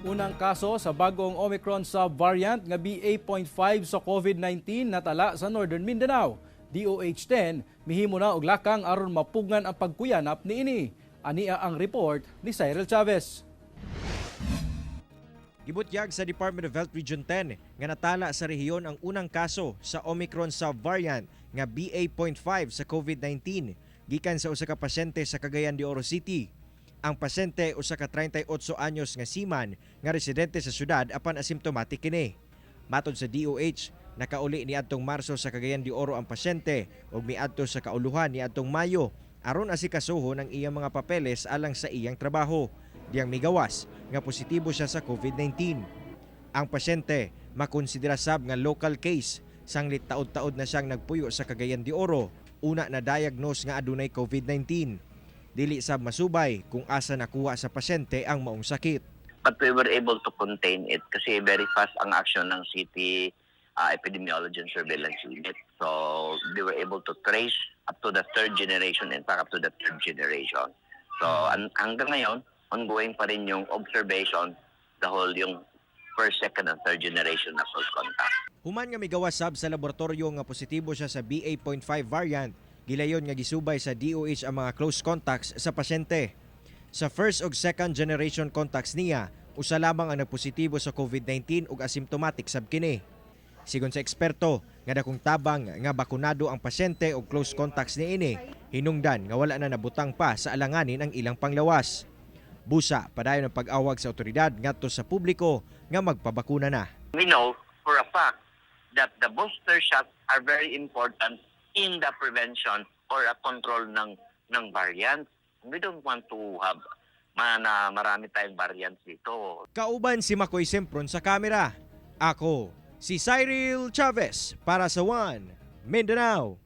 Unang kaso sa bagong Omicron subvariant nga BA.5 sa COVID-19 natala sa Northern Mindanao. DOH-10 mihimo na og lakang aron mapugngan ang pagkuyanap niini. Ania ang report ni Cyril Chavez. Gibutyag sa Department of Health Region 10 nga natala sa rehiyon ang unang kaso sa Omicron subvariant nga BA.5 sa COVID-19 gikan sa usa ka pasyente sa Cagayan de Oro City. Ang pasyente, usa ka 38 anyos nga seaman nga residente sa syudad, apan asymptomatic kini. Matod sa DOH, nakauli niadtong Marso sa Cagayan de Oro ang pasyente ug miadto sa kauluhan niadtong Mayo aron asikasuhon ang iyang mga papeles alang sa iyang trabaho. Diyang migawas nga positibo siya sa COVID-19. Ang pasyente makonsidera sab nga local case sanglit taod-taod na siyang nagpuyo sa Cagayan de Oro una na diagnose nga adunay COVID-19. Dili sab masubay kung asa nakuha sa pasyente ang maong sakit. But we were able to contain it kasi very fast ang action ng City Epidemiology and Surveillance Unit. So they were able to trace up to the third generation, in fact, up to the third generation. So hanggang ngayon, ongoing pa rin yung observation, the whole yung first, second, and third generation na close contact. Human nga migawas sab sa laboratorio nga positibo siya sa BA.5 variant, gilayon nga gisubay sa DOH ang mga close contacts sa pasyente. Sa first ug second generation contacts niya, usa lamang ang nagpositibo sa COVID-19 ug asymptomatic sab kini. Sigon sa eksperto, nga dakong tabang nga bakunado ang pasyente og close contacts niini, hinungdan nga wala na nabutang pa sa alanganin ang ilang panglawas. Busa, padayon ang pag-awag sa otoridad ngadto sa publiko nga magpabakuna na. We know for a fact that the booster shots are very important in the prevention or a control ng variants. We don't want to have na marami tayong variants dito. Kauban si Makoy Sempron sa kamera. Ako, si Cyril Chavez para sa One Mindanao.